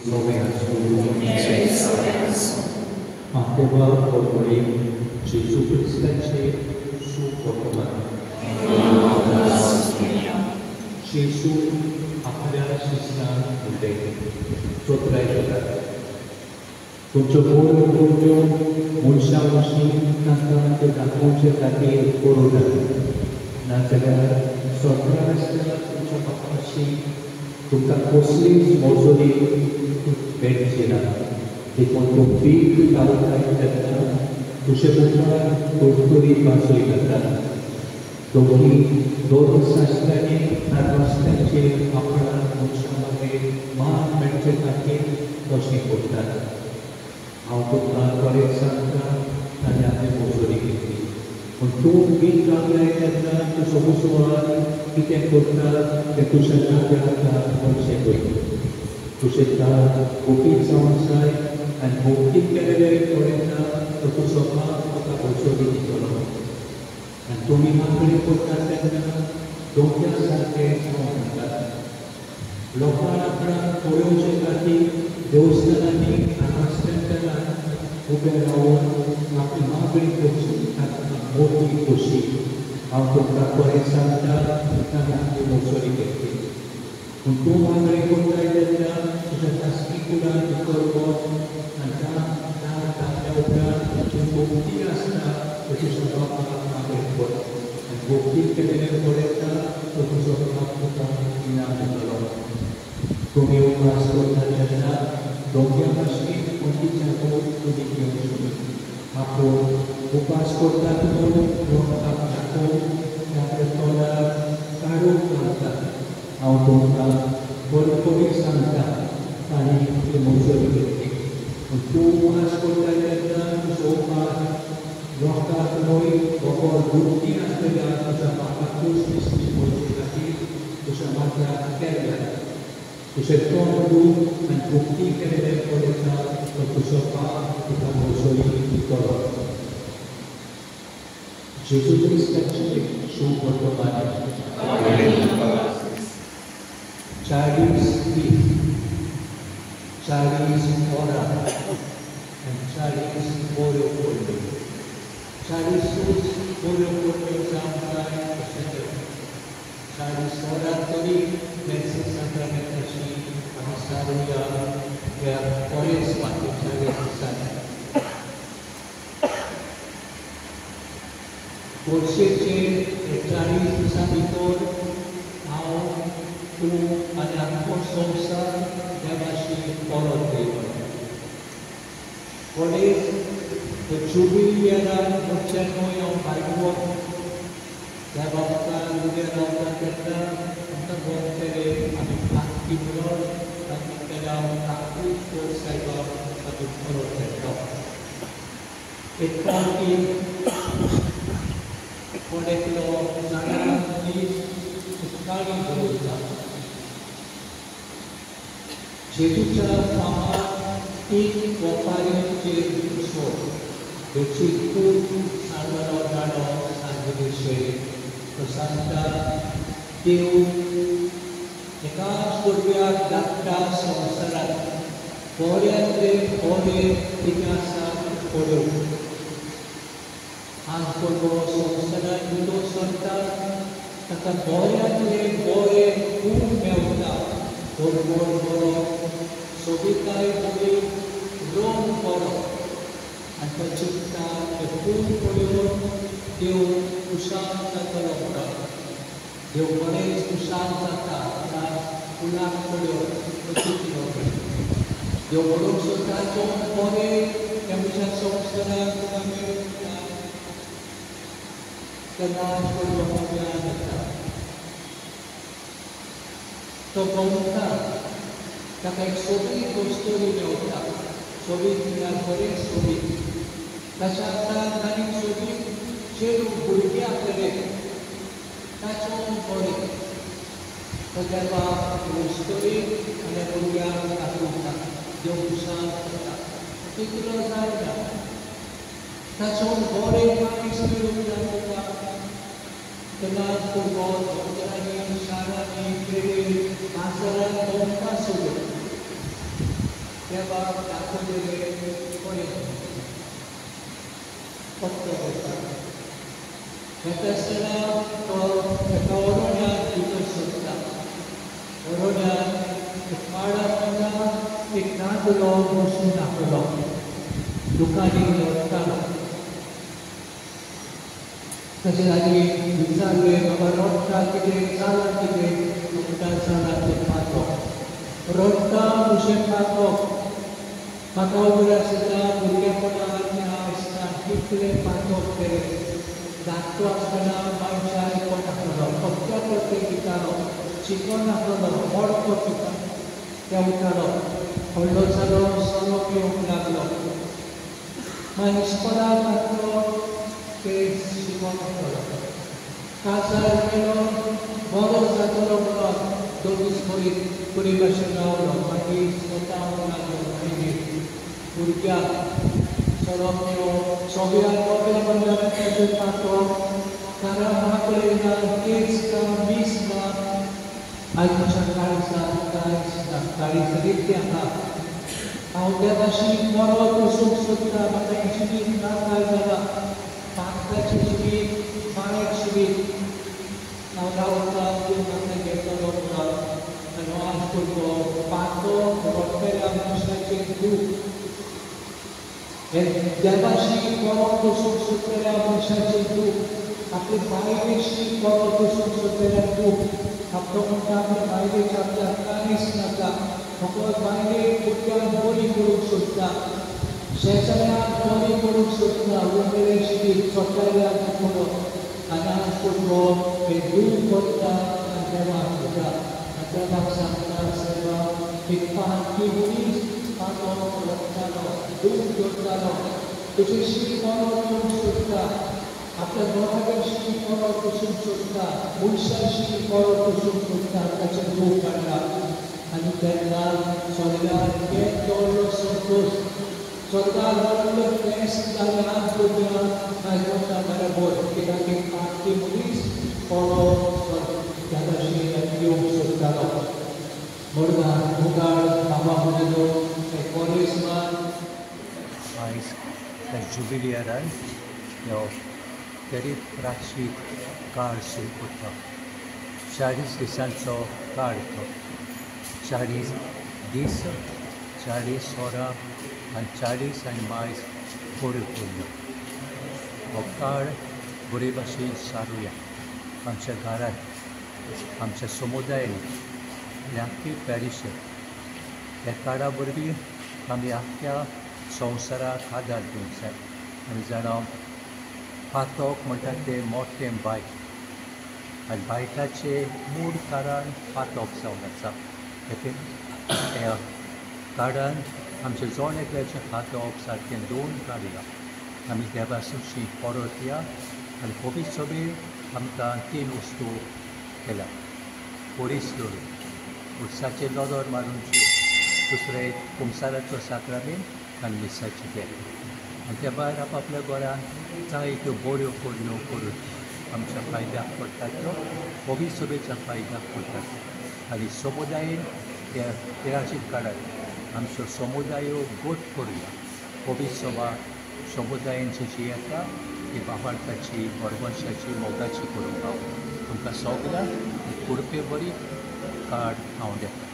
सोबें आसूं. मातेवा कोरमुळी जेजू क्रिस्ताचे सुवर्तमान. जेजू आपल्या शिस्तान म्हणले, चोत्राय करात तुमच्यो बऱ्यो करण्यो मनशां वशीं तांकां ते दाखोवचे खातीर करूं नाका, नाजाल्यार सगळ्या आसतना तुमच्या बापाशी तुमकां कसलीच मजुरी मेळची ना. देखून तूं पीक लावताय तेन्ना तुजे मुखार तुरतुरी वाजय नाका. दोगी धर्मशास्त्रांनी आनी रस्त्यांचेर आपणाक मनशां मदीं मान मेळचे खातीर तशें करतात. हांव तुमकां खरेंच सांगता, ताणें आपली मजुरी घेतली. पूण तूं पीक लावताय तेन्ना तुजो उजवाड कितें करता तें तुज्या नात्याक पळचें पयलीं. तुजें दार गुपीत जावंक जाय आनी भोक्तीक केलेलें पळयता तो तुजो बाप तुका मजुरी दितलो. आनी तुमी मागणी करतात तेन्ना दोंग्या सारकें जावं नाकात. लोकांक आपणाक पळोवचे खातीर देवस्थानांनी आनी रस्त्यांतल्यान उबे रावन आपली मागणी करची मोटी खोशी. हांव तुमकां खरें सांगता, ताणें आपली मजुरी घेतली. पूण तूं मागणी करताय तेन्ना तुज्या खासगी कुडांत भितर वच आनी दार धांपल्या उपरांत तूं भोक्ती आसता तो तुज्या बापाक मागणी कर आनी भोक्ती केलेलें पळयता तो तुजो बाप तुका इनाम दितलो. तुमी उपास करता तेन्ना दोंग्या भाशेन मतीच्या बोध तुमी घेवचो न्हय. आपूण उपास करतात म्हणून लोकांक दाखोवन ते आपल्या तोंडार काडून घालतात. हांव तुमकां बरोबरी सांगता, ताणें आपली मजुरी घेतली. पूण तूं उपास करता तेन्ना तुजो उपास लोकांक न्हय बगर गुप्ती आसलेल्या तुज्या बापाकूच दिसची पळोवचे खातीर तुज्या माथ्याक तेल घाल. तुजें तोंड धूव आनी गुप्ती केलेलें पळयता तो तुजो बाप तुका मजुरी दितलो. जेजू क्रिस्ताचें सुवर्तमान. 40 दीस, 40 वरां आनी 40 बऱ्यो पडल्यो. 40ूच बऱ्यो पडल्यो जावंक जाय अशें न्हय. 40 वरां तरी मेर्से साक्रामेंताची आमी सारुया ह्या कोरेस्माच्या 40 दिसांनी. वर्सेचे 40 दिसां भितर हांव, तूं आनी आख्खो संवसार देवाशी परत येयलो. कॉलेज जुबिलियराक वचचें न्हय हांव भायर वच देवा मुखार उबें रावता तेन्ना आमकां गोमतेले आमी काकी म्हणून तातूंतल्यान हांव काकूच कर सायबा तातूंत परत येतलो. एक फावटी कोण एकलो जाणा मनीस काणी बरयता. जेजूच्या फामार 3 वपारींचेर सोड हेची खूब सांगलो जाणो सांजवेशे. तो सांगता, देव एकाच भुरग्याक धाडटा संवसारांत, बऱ्यांतले बरें कितें आसा पळोवंक. आज भुरगो संवसारांत भितर सरता ताका बऱ्यांतले बरें खूब मेवता. बरोबर बरो, सोबिताय बरी, रंग बरो. आनी तो चिंतता ते फूल पळोवन देव खुशाल जातलो म्हणून. देव बरेंच खुशाल जाता त्या फुलाक पळोवन तो चिंतलो. देव म्हणूंक सोदता जो बरें त्या मनशाक संवसारांत तुका मेळूंक ना तेन्ना पळोवपाक जाता. तो भोंवता, ताका एक सोबीत वस्तूरी मेवता. सोबीत म्हळ्यार बरें सोबीत. ताच्या हातान आनीक सोबीत चेडूं भुरगें आसलें ताचें बरें. तो देवाक वस्तुरी आनी भुरग्यांक दाखोवता, देव खुशाल जाता. तितलो जायना, ताचो बरें मनीस मेळूंक ना तुका. तेन्ना भुरगो दोंगरांनी, शारांनी, खेडेर, बाजारांत भोंवता सगळें. देवाक दाखयलें पळय पत्तो करता. येता आसतना तो एका ओरोड्यांत भितर सरता. ओरोड्यांत एक माडा पोंदा एक दादलो बसून आसलो, दुकानी रडटालो. तशें ताणी विचारलें, बाबा रडटा कितें, जालां कितें? तो म्हणटा, जालां तें पातक, रडटा म्हजें पातक. म्हाका खबर आसता भुरगेपणांत आसतना कितलें पातक केलें. धाकटो आसतना मनशां आयकनासलो, फक्त प्रत्येक दितालो, शिकनासलो, मडको पेंवतालो. व्हडलो जालो, सोरो पिवंक लागलो. मागीर इस्कोलाक घातलो, ते शिकनासलो. काजार केलो, बरो जातलो म्हणून 2 दीस बरी भाशेन रावलो. मागीर स्वता लागलो, मागीर भुरग्यांक सोरो पिवप, सगळ्या नव्या मनशाचेर पातक, कारण म्हाका ना, केस ना, मीस ना. आयज म्हज्या काळजांत कांयच ना, काळीज रित्तें आसा. हांव देवाशी बरो वचूंक सोदता. म्हाका हें जिवीत नाका जालां, पातकाचें जिवीत, वायट जिवीत. हांव रावता तूं म्हाका घेतलो म्हणून. आनी आज भुरगो पातक रडटल्या मनशाचें दूख, हे देवाशी बरो वचूंक सोदतल्या मनशाचें दूख, आपले बायलेशी बरो वचूंक सोदतल्या दूख. आपलो म्हणटा आपल्या बायलेच्या आपल्याक कांयच नाका, फकत बायलेक भुरग्यांक बरी करूंक सोदता, शेजाऱ्यांक बरी करूंक सोदता, उरलेलें जिवीत स्वताल्याक पडप. आनी आज भुरगो हें दूख करता आनी देवाक वता आनी देवाक सांगता, सेवा एक पातकी मनीस पातक रडटालो, दूख करतालो, तुजेशी बरो येवंक सोदता, आपल्या घराकशी बरो वचूंक सोदता, मनशाशी बरो वचूंक सोदता, ताचें दूख काडटा. आनी तेन्ना स्वर्गार केदो व्हडलो संतोश, स्वर्गार व्हडलो फेस्त जालें. आज भुरग्यांक आयज वता बरोबर, कित्याक एक पातकी मनीस बरो देवाशी येवंक सोदतालो. मुरगांव मुगाळ बाबा म्हजो कोरेस्मान आयज त्या जुबिलियरान ह्यो गरीब प्राचीक काळ सुरू करता. 40 दिसांचो काळ तो, 40 दीस, 40 वरां आनी 40 आनी मायज बऱ्यो पडल्यो. हो काळ बरे भाशेन सारुया आमच्या घरांत, आमच्या समुदायान आनी आख्खे पॅरिशेक. ह्या काळा वरवीं आमी आख्ख्या संवसाराक आदार दिवंक जाय. आमी जाणा पातक म्हणटा तें मोठें बायट, आनी बायटाचें मूळ कारण पातक जावन आसा. ह्या काळान आमच्या जण एकल्याचें पातक सारकें दोन काडया. आमी देवा सुशी परत या आनी पवित्र सभेर आमकां 3 वस्तू केल्या. पोरीस दवरून उरसाचेर नदर मारून जेव, दुसरें कुमसाराचो साक्रामेंत आनी मिसाचें बेल. आनी त्या भायर आपआपल्या घरांत जायत्यो बऱ्यो करण्यो करून आमच्या फायद्याक पडटात, त्यो पवित्र सभेच्या फायद्याक पडटात. आनी समुदायेन त्या पिराचीत काळार आमच्यो समुदायो गोट करुया. पवित्र सभा समुदायेन जी येता ती बाबार्थाची, बरवंशाची, मोगाची करूंक हांव तुमकां सगळ्यांक कुडपे बरी कार्ड हांव दिता.